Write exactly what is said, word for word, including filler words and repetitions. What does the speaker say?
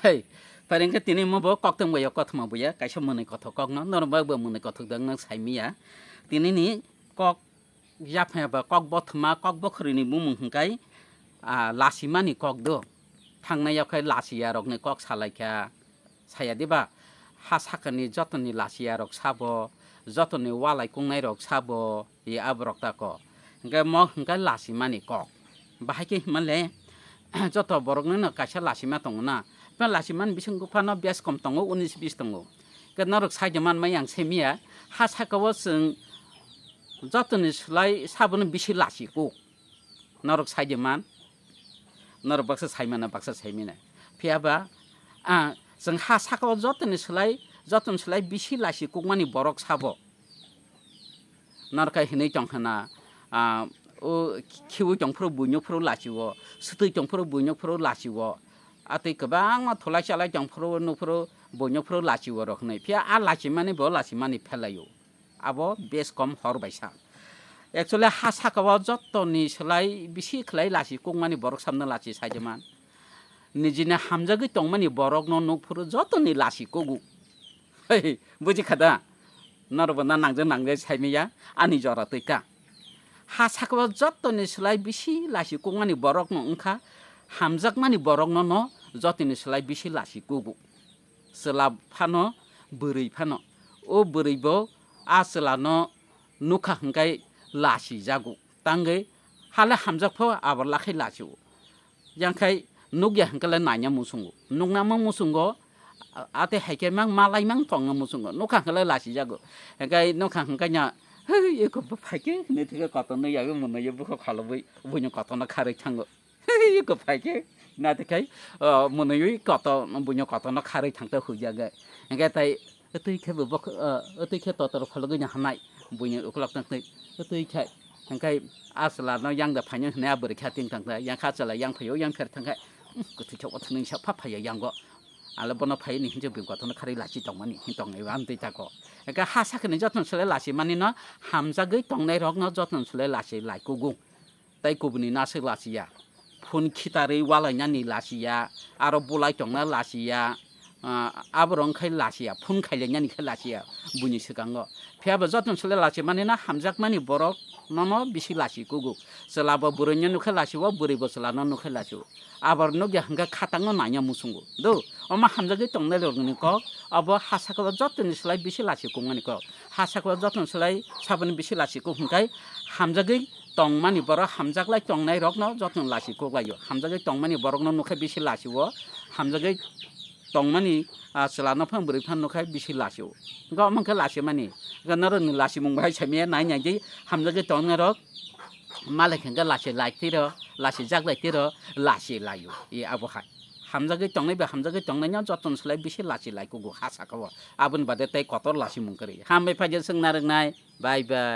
Hei, phairengkhe tini mo bo koktwng bai o kothoma buya, kaisa mwnwi kothok kokno, norok bai bo mwnwi kothok dang nang saimiya. Tini ni kok yaphaya ba kok bothoma, kok bokhorwi ni bumung hwnkhe, ah, lasimani kok do. Thangnai yakhai lasiya rokni kok salaikha, saya diba? Ha sakani jotoni lasiya rok sabo, jotoni walai kungnai rok sabo, ye aborok tako. Hwnkhe mo hwnkhe lasimani kok. Bahai khe himale, joto borokno no kaisa lasima tongo na. Phiya lasimani bising buphano bes kom tongo, unis bis tongo. Hwnkhe norok saida manmai ang semiya, ha sakao chwng jotoni slai sabono bisi lasi kuk. Norok saida man, norok baksa saimana, baksa saimina. Phiya ba, ah, chwng ha sakao jotoni slai, jotoni slai bisi lasi kukmani borok sabo. Norok hai hinwi tong khna, ah, o khiui tong phuru buino phuru lachio, swtwi tong phuru buino phuru lachio. Atwi kwbangma thulai chalai tong phuru nuphuru buino phuru lachio rok hinwi. Phiya a lachimani bo lachimani phelaio. Abo bes kom hor bai sa. Actually ha sakao jotoni slai bisi khlai lachi kukmani borok samno lachi saida man. Nijini hamjagwi tongmani borokno nuk phuru jotoni lachi kugu. Hei, buji kha da? Norokbo na nangjak nangjak saimiya, ani jora twi ka. Ha sakao jotoni slai bisi lachi kukmani borokno wngkha, hamjakmani borokno no jotoni slai bisi lachi kugu. Chwla phano, bwrwi phano. O bwrwi bo a chwlano nukha hwnkhe lachi jago. Tangwi hale hamjak pho abo lakhai lachio. Yang khai nukya hwnkhe le naina muchungo. Nuknama muchungo, a-, ate hai khe mang malai mang tongna muchungo. Nukha hwnkhe le lachijago. Hwnkhe nukha hwnkhe nya, "Hei, eko bo phai khe," hinwi thikhe kotorno yago mwnwi bukhup kholobwi buino kotorno kharwi thango. Eko phai khe naithe khai, o, mwnwi kotor, buino kotorno kharwi thangta huijagwi. Hwnkhe tai Twi khe bo bok-, ah, twi khe totor phologwi no hamnai, buini ukulok tang twi, twi khe, hwnkhe a chwla no yang da phaino hinwi a bwrwi khe ting tang twi, yang kha a chwla yang phaio, yang pher thang khe, "Umm, kwthwi khe o thwnwi sa pha phaiya yango, ale bono phai," ni hinwi bini kotorno kharwi lachi tongmani, hin tongnai ba amtwi tako. Hwnkhe ha sakni jotono swlai lachi mani no, hamjagwi tongnai rok no jotono swlai lachi lai kugo. Tai kubuni naswk lachiya, phone khitarwi walainani lachiya, aro bulai tongna lachiya, ah, aborok wngkhai lachiya, phone khailainani khe lachiya buini swkango. Phiya bo jotono swlai lachimani na hamjakmani borok nono bisi lachi kugo. Chwla bo bwrwino nukhe lachio, bwrwi bo chwlano nukhe lachio. Abor nukya hwnkhe khatangno naina muchungo. Do, omo hamjagwi tongnai rokni kok, abo ha sakao jotoni swlai bisi lachi kukmani kok. Ha sakao jotoni swlai saboni bisi lachi kuk hwnkhe hamjagwi tongmani borok hamjaklai tongnai rokno jotono lachi kuklaio. Hamjagwi tongmani borokno nukhe bisi lachio, hamjagwi tongmani, ah, chwla no phang bwrwi phang nukhe bisi lachio. Hwnkhe omo khe lachimani. Hwnkhe norokni lachimung bai saimanya nai nai di hamjagwi tongnai rok malai khe hwnkhe lachi lai tiro, lachi jak lai tiro, lachi laio. E abo hai. Hamjagwi tongnai bai hamjagwi tongnai no jotono swlai bisi lachi lai kugo ha sakao. Aboni bade tei kotor lachimung kwrwi. Hambai phaikhe swngna rwknai. Bye bye.